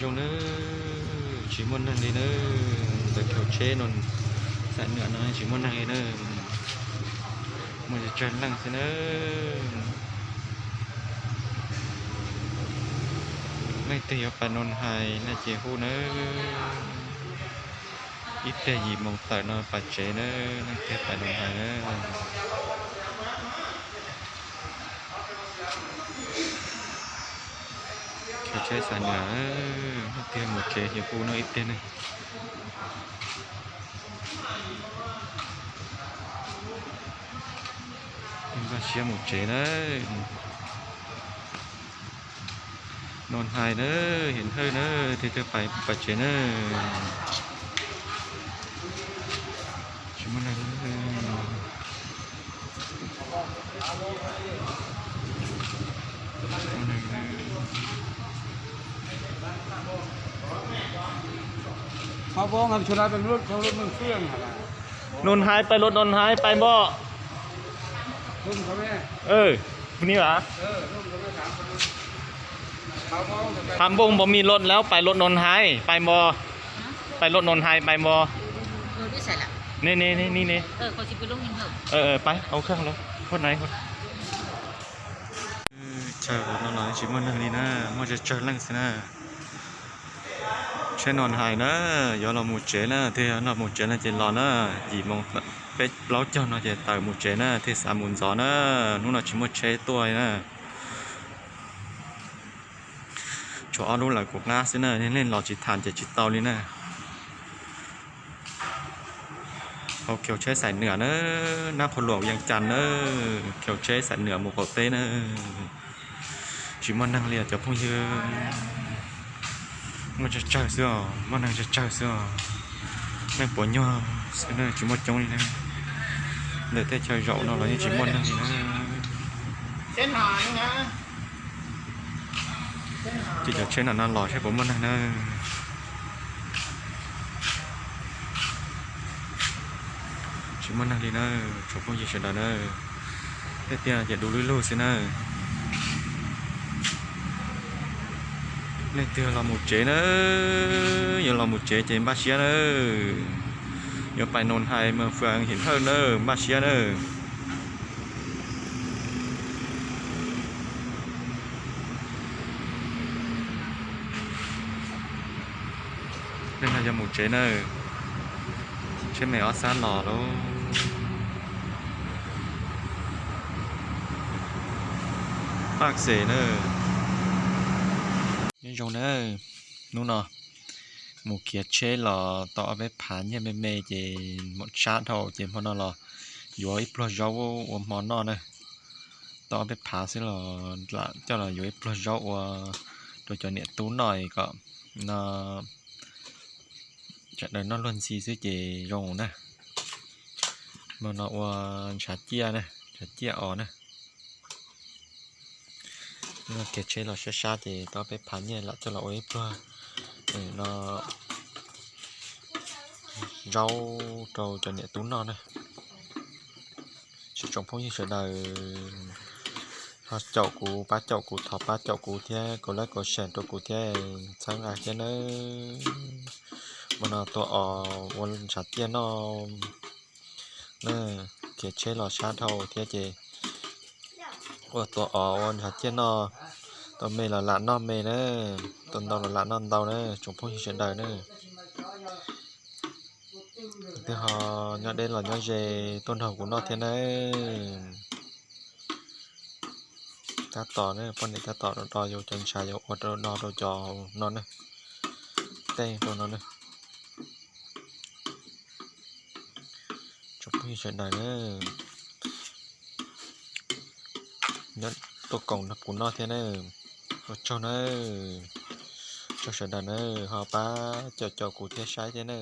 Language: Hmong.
Zoo na, tsis muaj neeg li na. Ntawm chaw tsheb no, xaim nwam no tsis muaj neeg li na, muaj tsawg leej xwb na. Leej twg yuav pais Noos Hais no ces hu nawb. Ib pliag yim moos tawm no pais tsev nawb, leej twg pais Noos Hais nawb. Chaw tsheb xaim nwam, leej twg mus tsev ces hu nawb ib pliag nawb. Npaj siab mus tsev nawb. Noos Hais nawb, Hiam Hawj nawb, leej twg pais pais tsev nawb. Noos Hais, pais luag Noos Hais pais npo. Ni a, Tham Npooj npo mis luag lawm, pais luag Noos Hais pais npo. Pais luag Noos Hais pais npo. Ne ne ne ne. Pais, au kheej lawm, koj na. Chaw no los tsis muaj neeg li na, muaj tsawg tsawg leej xwb na. Tsheb Noos Hais na, yuav los mus tsev na, thiaj los mus tsev no ces los na, yim moos peb plaub caug no ces tawm mus tsev na, thiaj xav mus ntxov na, hnub no tsis muaj tsheb tuaj li na. Tshuav ob lub lawv kuv qab xwb na, leej los tsis tham ces tsis tau li na. Hauv chaw tsheb xaim nwam na, nab qhua luam Vias Cas na, chaw tsheb xaim nwam mus qaum teb na. Tsis muaj neeg li cov phooj ywg. Muaj tsawg tsawg xwb os, muaj neeg tsawg tsawg xwb os. Neeg puas nyuag xwb na, tsis muaj coob li na. Ntawm tej chaw zaum no los yeej tsis muaj neeg li na. Ces cov tsheb no no los saib puas muaj neeg na. Tsis muaj neeg li na, tsoom phooj ywg sawv daws na. Tej tiag ces du lug lug xwb na. Leej twg los mus tsev na, yuav los mus tsev ces npaj siab na. Yuav pais Noos Hais mas fwm Hiam Hawj na, npaj siab na. Leej no yuav mus tsev na. Tsheb me ob sab los lauj. Paj xem na. Nyob zoo na, hnub no mus khiav tsheb los tau ob peb phav nyiaj me me ces mam sab dhau ces hmo no los yuav ib pluag zaub ua hmo noj na. Tau ob peb phav xwb los lam coj los yuav ib pluag zaub ua rau cov niam tub noj kom no sawv daws noj luag ntxhi xwb ces zoo na. Hmo no ua ntshav ciaj na, ntshav ciaj os na. Khiav tsheb los sab sab ces tau peb phav nyiaj lam coj los ua ib pluag no zaub rau cov niam tub noj na. Tsoom phooj ywg sawv daws ho caum kuv, pab caum kuv, thov pab caum kuv thiab, kaum like kaum share rau kuv thiab, txhawb nqa thiab nawb. Hmo no tua os ua ntshav ciaj noj na, khiav tsheb los sab dhau thiab ces ua tua os ua ntshav ciaj noj. Tua me los lam noj me na, tua ntau los lam noj ntau na, tsoom phooj ywg sawv daws na. Twb ho nyob deb los nyob ze tuaj nrog kuv noj thiab na. Tab tom na, poj niam tab tom do yus cov ntshav yuav ua rau do rau cov no na, tej rau no na. Tsoom phooj ywg sawv daws na, nyob tuaj koom nrog kuv noj thiab na. Ua tsaug na, tsaug sawv daws na, ho pab caum caum kuv thiab saib thiab na.